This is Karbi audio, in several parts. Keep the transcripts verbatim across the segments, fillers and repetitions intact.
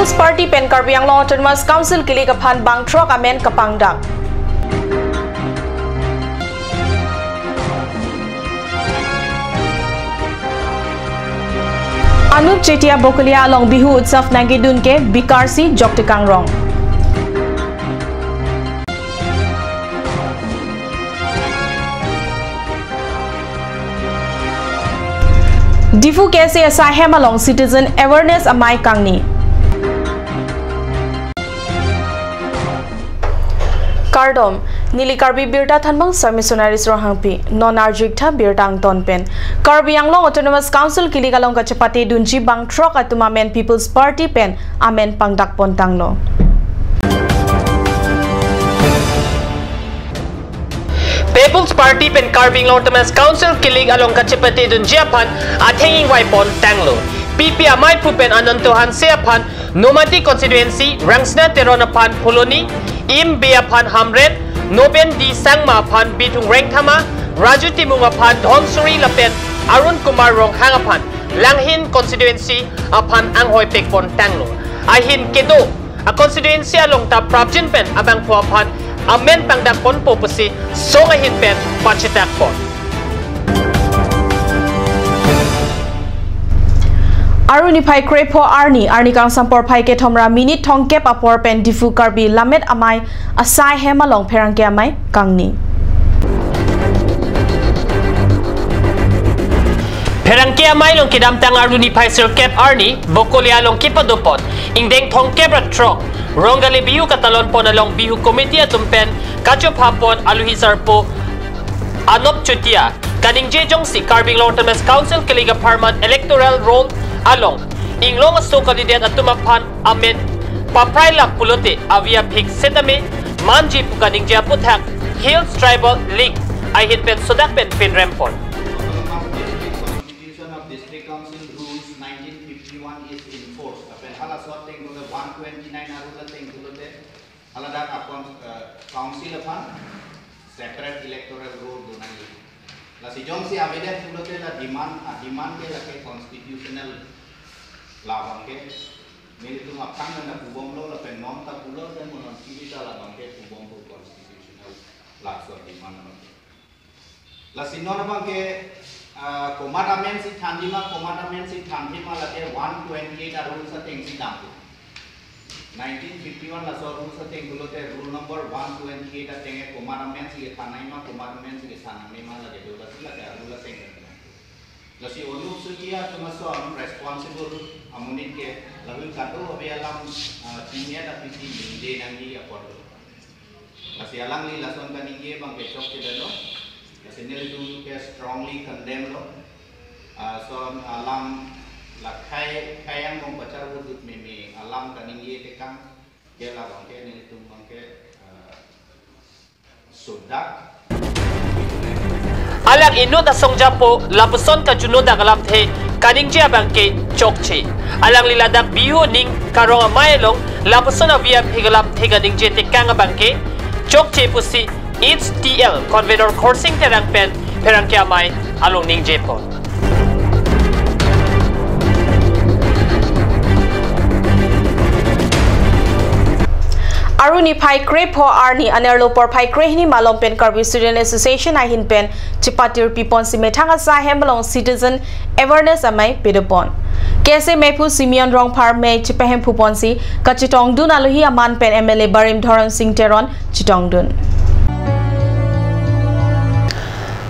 People's Party pen Karbi Anglong Autonomous Council kilik aphan bangthrok amen kapangdak. Anup Chetia Bokolia along Bihu Utsav nangkedun ke bikarsi joktekang rong. Diphu K S A asai hem along citizen awareness amei kangni. Kardom, neli Karbi Birta Thanbang Sar Missionary Ronghangpi, non arju-ik tha birta angton pen. Karbi Anglong Autonomous Council kilik along kachepate dunji bangthrok atum amen People's Party pen amen pangdak pon tanglo. People's Party pen Karbi Anglong Autonomous Council kilik along kachepate dunji aphan atheng ingvai pon tanglo. P P amei aphu pen Ananto Hanse aphan Nomati constituency, Rangsina Teron aphan Phuloni, Im Bey aphan Hamren, Noben D Sangma aphan Bithung Rengthama, Raju Timung aphan Dhansiri lapen Arun Kumar Ronghang aphan Langhin constituency aphan anghoi pek pon tanglo. Ahin kedo a constituency along ta prapjin pen abangphu aphan amen pangdak ponpo pusi song ahin pen pachetak pon. Aru niphai krepho arni, arni kangsam porphai kethom ra minute thomkep apor pen Diphu Karbi Lammet Amei asai hem along pherangke amei kangni. Pherangke amei along kedamtang aru niphai sirkep arni, Bokolia along kepadopon ingdeng thomkep ra throk Rongali Bihu katalon pon along Bihu Committee atum pen kachopha pon aluhi sarpo Anup Chetia kaningje jongsi Karbi Anglong Autonomous Council kilik apharman electoral roll along inglong aso candidate atum aphan amen paprai lap pulote avi aphik setame manji pu kaningje aputhak Hills Tribal League ahin pen sodak pen pinrem pon. Constitution of District Council Rules nineteen fifty-one is in force. Lapen halaso ateng pulote one twenty-nine a rule ateng pulote haladak akon, eh, council aphan separate electoral roll do nangji. Lasi jongsi avedet pulote la demand, a demand ke lake constitutional la abangke. Nelitum aphrang nangpubomlo lapen non ta pulo pen mo non T V ta la abangke pubom pu constitutional laso demand abangke. Lasi non abangke, ah, komat amen si thanji ma, komat amen si thanji ma lake one twenty-eight a rules ateng si dampo. Nineteen fifty-one laso rules ateng pulote rule number one twenty-eight ateng ke komat amen si kethan nangji ma, komat amen si kethan nangne ma lake do, lasi lake a rule ateng ke. Lasi Anup Chetia atum ason responsible amonit ke lahui kadokave alam, ah, chini-et aphi si ningje nangji apor do. Lasi alangli lason kaningje abangke chokchedetlo. Lasi nelitum ke strongly condemn lo. Ah, lason alam la khei, khei angbong pachar hudut meme alam kaningje tekang ke la abangke nelitum abangke, ah, sodak. Alang inut asong japo lapuson kajuno dak alamthe kaningje abangke chokche. Alangli ladak Bihu ning karong amei along lapuson avi aphik alamthe kaningje tekang abangke chokche pusi H T L convener Khorsing Terang pen pherangke amei along ningje pon. Aru niphai krepho arni anerlo porphai krehini malom pen Karbi Student Association ahin pen chepatir pipon si methang asai hem along citizen awareness amei pedopon. K S A meiphu Simeon Rongphar mei chepahephupon si kachetongdun, aluhi aman pen M L A Barim Dharan Sing Teron chetongdun.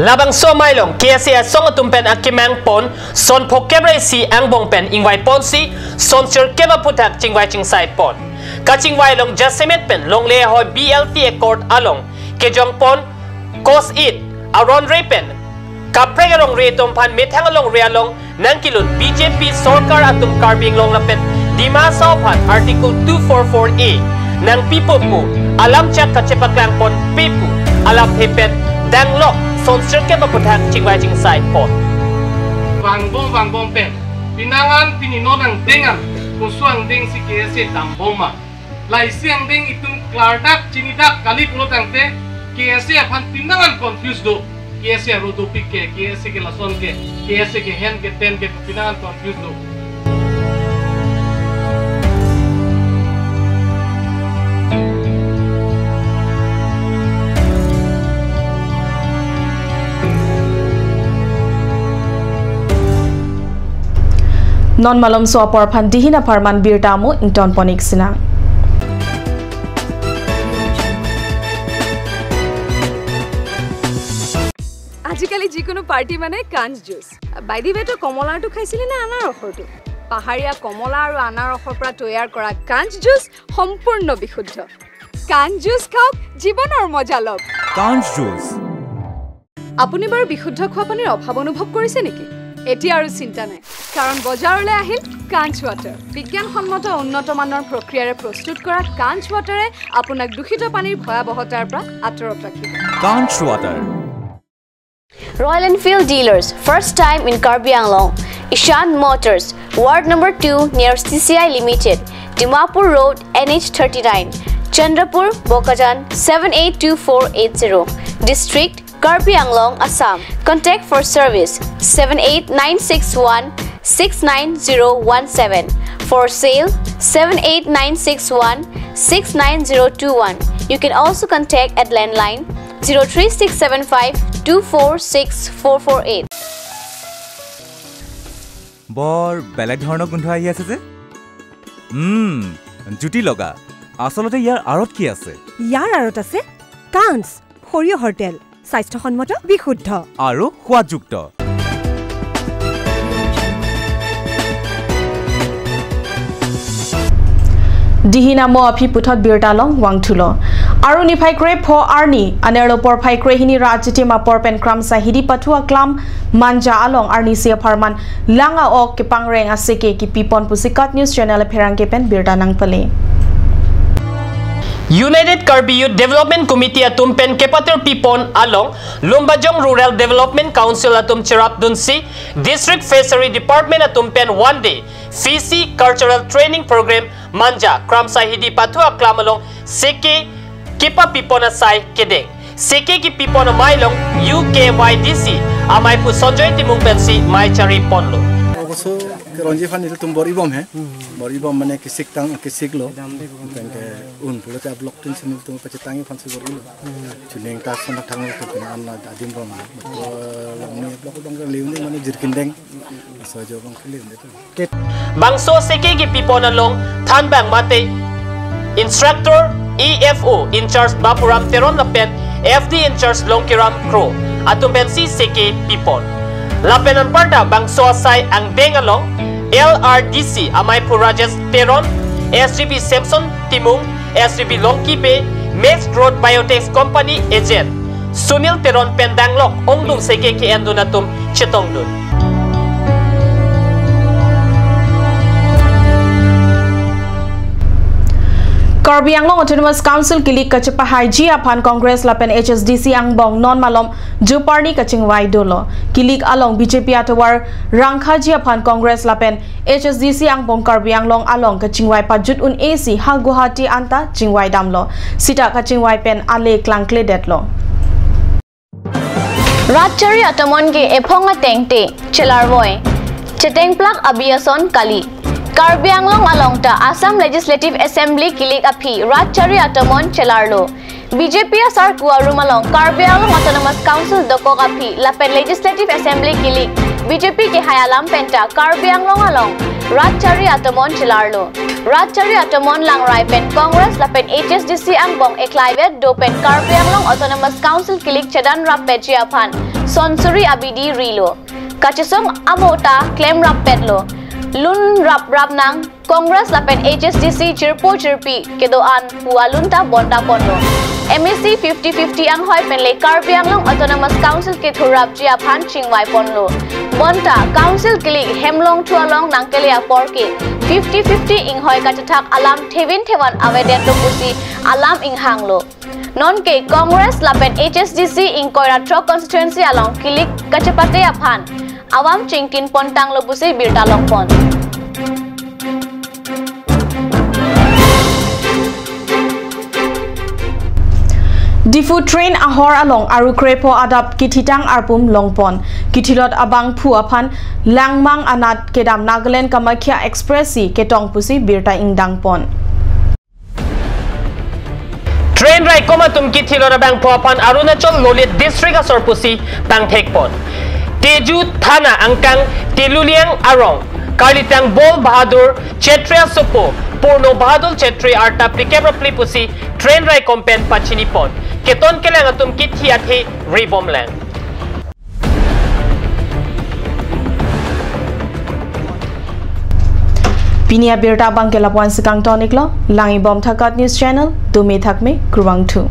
Labangso amei along K S A asong atum pen akemang pon son phokep ra isi angbong pen ingvai ponsi son sirkep aphuthak chingvai chingsai pon. Kachingvai along jasemet pen longle ahoi B L T Accord along kejong pon kos it aron re pen kaprek arong re atum aphan methang along re along nangkelut B J P sorkar atum Karbi Anglong lapen Dima Hasao aphan Article two four four A nangpipo pu alam chak kachepaklang ponpe pu alamthe pen danglok son sirkep aphuthak chingvai chingsai pon. Vangbom vangbom pen pinangan pini non angdeng an koso angdeng si K S A dambom ma. Laisi angdeng itum klardak chinidak kali pulo tangte K S A aphan pinangan confuse do. K S A aro dopik ke, K S A ke lason ke, K S A ke hen ke ten ke pinangan confuse do. Non malomso apor aphan dihin apharman birta amo ingtonpon-ik sinang. আজিকালি যিকোনো পাৰ্টি মানে কাঞ্চ juice. By the ৱে, তই কমলাৰটো খাইছিলি নে আনাৰসৰটো? পাহাৰীয়া কমলা আৰু আনাৰসৰ পৰা তৈয়াৰ কৰা কাঞ্চ জুচ সম্পূৰ্ণ বিশুদ্ধ। কাঞ্চ জুচ খাওক, জীৱনৰ মজা লওক। কাঞ্চ জুচ। আপুনি বাৰু বিশুদ্ধ খোৱা পানীৰ অভাৱ অনুভৱ কৰিছে নেকি? এতিয়া আৰু চিন্তা নাই, কাৰণ বজাৰলৈ আহিল কাঞ্চ ৱাটাৰ। বিজ্ঞানসন্মত উন্নত মানৰ প্ৰক্ৰিয়াৰে প্ৰস্তুত কৰা কাঞ্চ ৱাটাৰে আপোনাক দূষিত পানীৰ ভয়াৱহতাৰ পৰা আঁতৰত ৰাখিব। কাঞ্চ water. Royal Enfield Dealers, first time in Karbi Anglong. Ishan Motors, Ward number two near C C I Limited, Dimapur Road, N H thirty-nine, Chandrapur, Bokajan, seven eight two four eight zero. District, Karbi Anglong, Assam. Contact for service, seven eight nine six one six nine zero one seven. For sale, seven eight nine six one six nine zero two one. You can also contact at landline zero three six seven five two four six four four eight. বৰ বেলেগ ধৰণৰ গোন্ধ আহি আছে যে। উম, জুতি লগা। আচলতে ইয়াৰ আঁৰত কি আছে? ইয়াৰ আঁৰত আছে কাঞ্চ, সৰিয়হৰ তেল, স্বাস্থ্যসন্মত, বিশুদ্ধ। আৰু সোৱাদযুক্ত। Dihin amo aphi puthot birta along vangthulo. Aru niphai krepho arni, anerlo porphai krehini ra achitim apor pen Kramsa Hidi Pathu Aklam Manja along arnisi apharman lang a-ok kepangreng aseke kipipon pusi KAT News Channel apherangke pen birta nangpale. United Karbi Youth Development Committee atum pen kepatir pipon along Lumbajong Rural Development Council atum cherapdunsi District Fishery Department atum pen one day Fishery Cultural Training Program Manja Kramsa Hidi Pathu Aklam along seke kepapipon asai kedeng. Seke kepipon amei along U K Y D C amei aphu Sanjoy Timung pensi mei chariponlo. Okoso keronji aphan ilitum bor-ibom he. Bor-ibom mane kesik tang kesiklo. Tangte un pulote block tin sini tum pachetang aphansi bor-ilo. Chuning ta sana thang tum pen an la adim bom. Betul lang ni block bang ke liu ni mane jirkin deng. Sojo bang ke liu ni tu. Bangso seke kepipon along thanbang mate Instructor E F O in charge Bapuram Teron lapen F D in charge Longkiram Kro atum pensi seke pipon. Lapen anparta bangso asai angdeng along L R D C amei aphu Rajesh Teron, S D B Samson Timung, S D B Longki Bey, Max Growth Biotech Company agent Sunil Teron pen danglok ongdung seke ke-endun atum chetongdun. Karbi Anglong Autonomous Council kilik kachepahaiji aphan Congress lapen H S D C angbong non malom juparni kachingvai dolo. Kilik along B J P atovar rangkhaji aphan Congress lapen H S D C angbong Karbi Anglong along kachingvai pajut un-e si ha Guwahati anta chingvai damlo. Sita kachingvai pen ale klangkledetlo. Rat chari atomon ke ephong atengte chelarvoi. Chetengplak abi ason kali. Karbi Anglong along ta Assam Legislative Assembly kilik aphi rat chari atomon chelarlo. B J P asarku arum along Karbi Anglong Autonomous Council dokok aphi lapen Legislative Assembly kilik B J P kehai alam penta Karbi Anglong along rat chari atomon chelarlo. Rat chari atomon langrai pen Congress lapen H S D C angbong eklaivet do pen Karbi Anglong Autonomous Council kilik chedan rappetji aphan sonsuri abidi rilo. Kachesong amo ta klem rappetlo. Lun rap rap nang Congress lapen H S D C chirpo chirpi kedo-an pu alun ta bonta ponlo. M A C fifty fifty anghoi penle Karbi Anglong Autonomous Council kethurapji aphan chingvai ponlo. Bonta Council kilik hem longthu along nangkele apor ke fifty fifty inghoi kachethak alam thevin thevan avedetlo pusi alam inghanglo. Nonke Congress lapen H S D C ingkoi ra throk constituency along kilik kachepate aphan avam chingkin pontanglo pusi birta longpon. Diphu train ahor along aru krepho adap kithitang arpum longpon. Kithilot abangphu aphan langmang anat kedam Nagaland Kamakhya Express si ketong pusi birta ingdangpon. Train raikom atum kithilot abangphu aphan Arunachal Lolit District asor pusi pangthekpon. Tezu Thana angkang Teluliang arong Karlitang Bol Bahadur Chetri asopo Purno Bahadur Chetri arta phlikep ra phli pusi train raikom pen pachini pon. Keton kelang atum kithi athe ribom lang. Pini abirta abang ke lapu-an si kangton iklo, lang-ibom tha KAT News Channel, dumi thakme, kurvangthu.